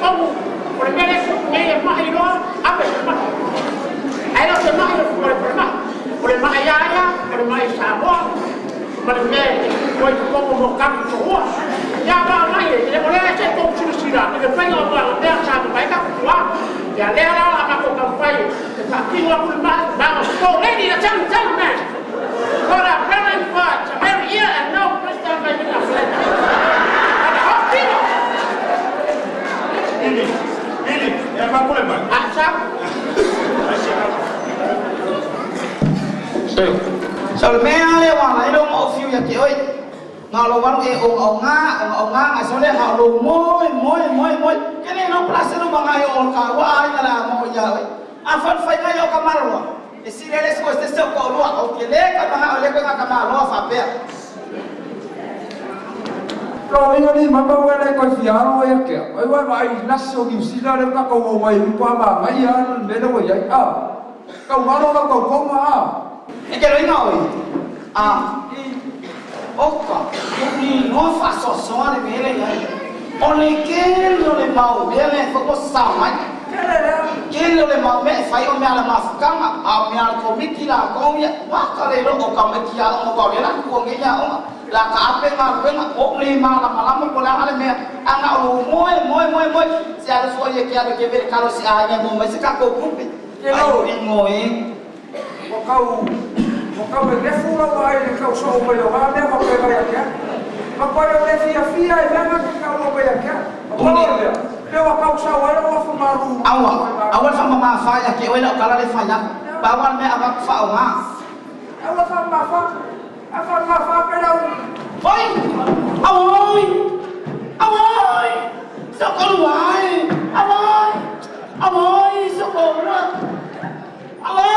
tonu o le mea lea nei e mai loa ave le mai. Ai lo se mai o le mai. O le mai ia, o le mai Samoa. Ma le mea e koi komo mo kamu tohua. Ia ma mai e le ole se ko sila e le fai o ma mea sa mai ka kua. Ia le ala a ma ko ka fai e fa ki wa ku ma ma so lady the tell tell man. For a very part, very ear and no Christian by the And the hospital. Ili, ili, e ma kule mai. Ah, sa. So le mea le wa lai lo mo fiu ya ke oi. Nga lo waru e o o nga o nga nga so le nga lo moi moi moi moi. Ke ne no place no ba nga yo o ka wa ai nga la mo ya oi. A fa fa nga yo ka marwa. E si le le so se so ko lo o ke le ka ba o le ko nga ka ma lo fa pe. Lo inga ni mama wele ko fiaro ya ke. Oi wa mai laso ni sila le ka ko mai pa ma mai ya le le wa ya a. Ka wa lo ka ko ma a. E ke lo inga oi. A i oka ni no fa so so le mele ya. O le ke lo le mau le fo ko sa mai. Ke lo le mau me fai o me ala mafukanga a me ala komiti la ko ya wa ka le lo o ka me kia o ko le la ko nge ya o la ka ape nga ruenga o le ma la malama ko la ale me anga o moe moe moe moe se ala fo ye kia ke vere kalo si a nya mo me se ka ko kupe ke lo ingo e o kau o kau e le fu la wa e kau so o me o ga me fa pe ga ya ke ma ko yo le fia fia e me ka kau o me ya ke o lo le le wa kau sa wa o fu maru awa awa fa ma fa ya ke o le o kala le fa ya ba wa me ava fa o ha awa fa ma fa afa ma fa pe la oi awoi awoi so ko luai awoi awoi so ko ra alo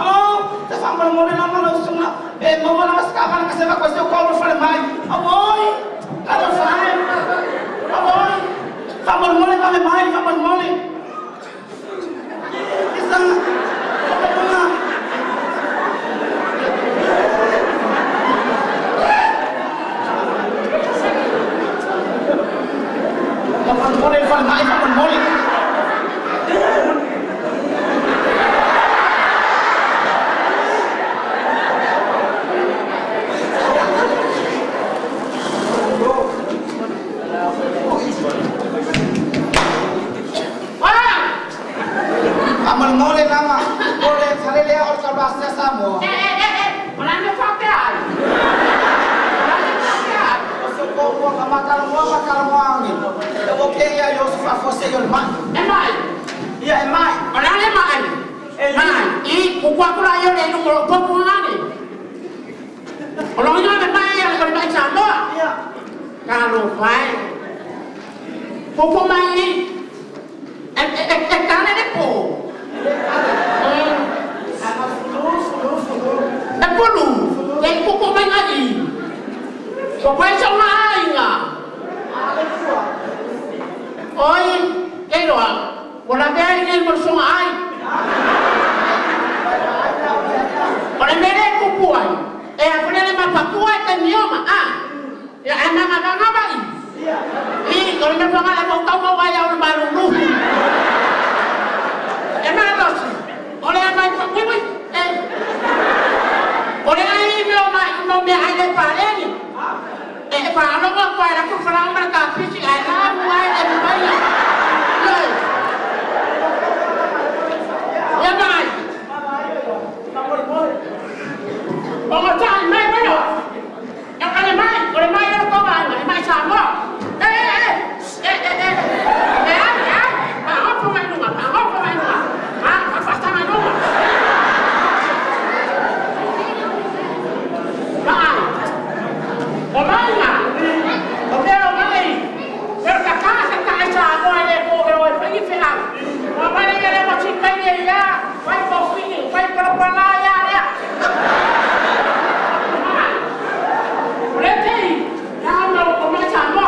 alo te fa mo mo le la ma lo sunga e mo mo la ska ka se va ko se ko lo fa le mai awoi ka lo fa awoi fa mo mo le fa le mai fa mo mo le isa Samoa.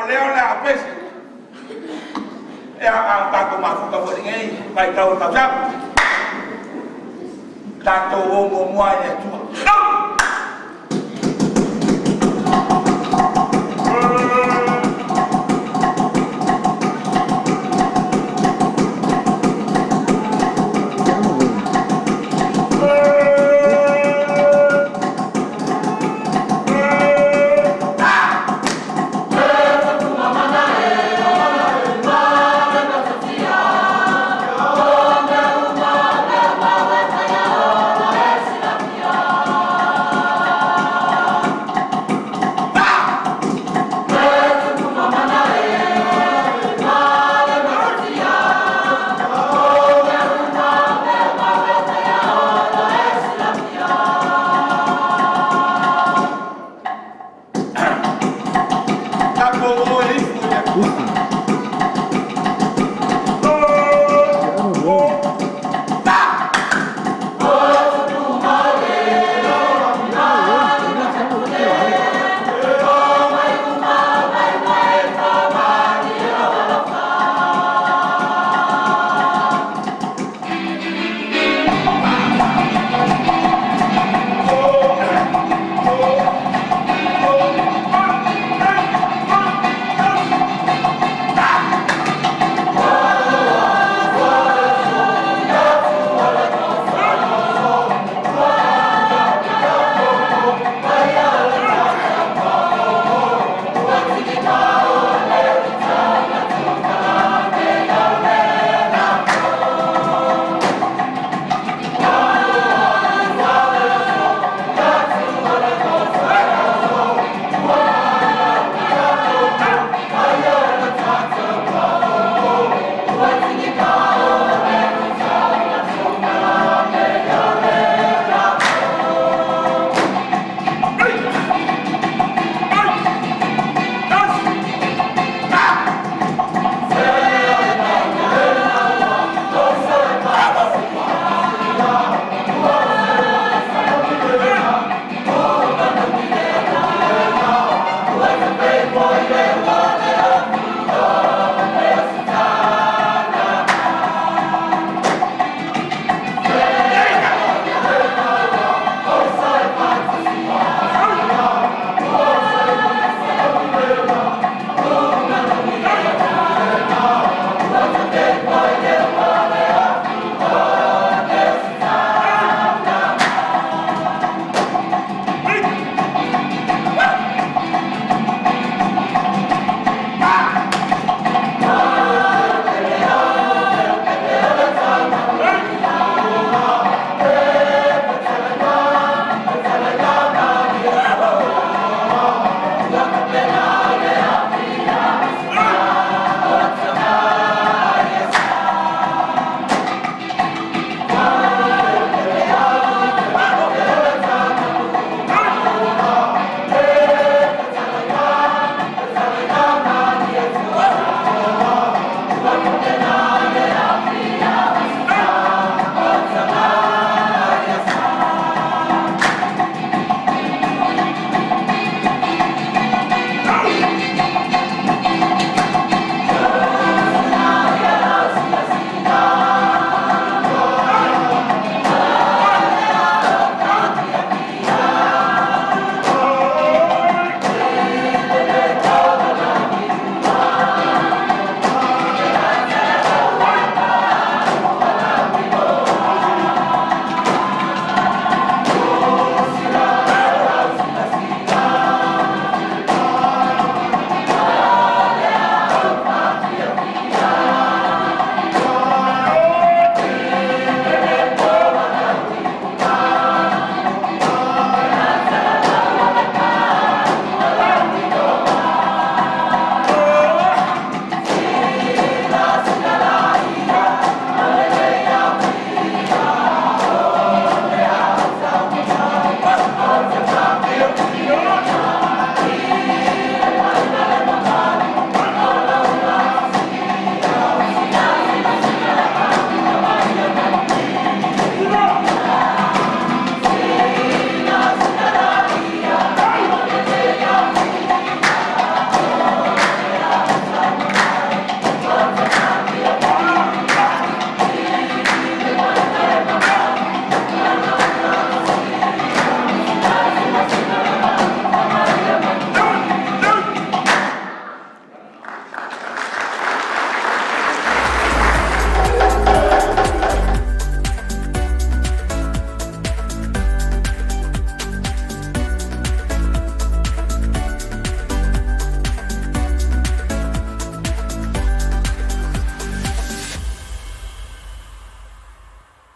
O lea o le a pese. E a tātou mafuta foi nei, vai tau tau tau. Tātou o mua mua i le Atua.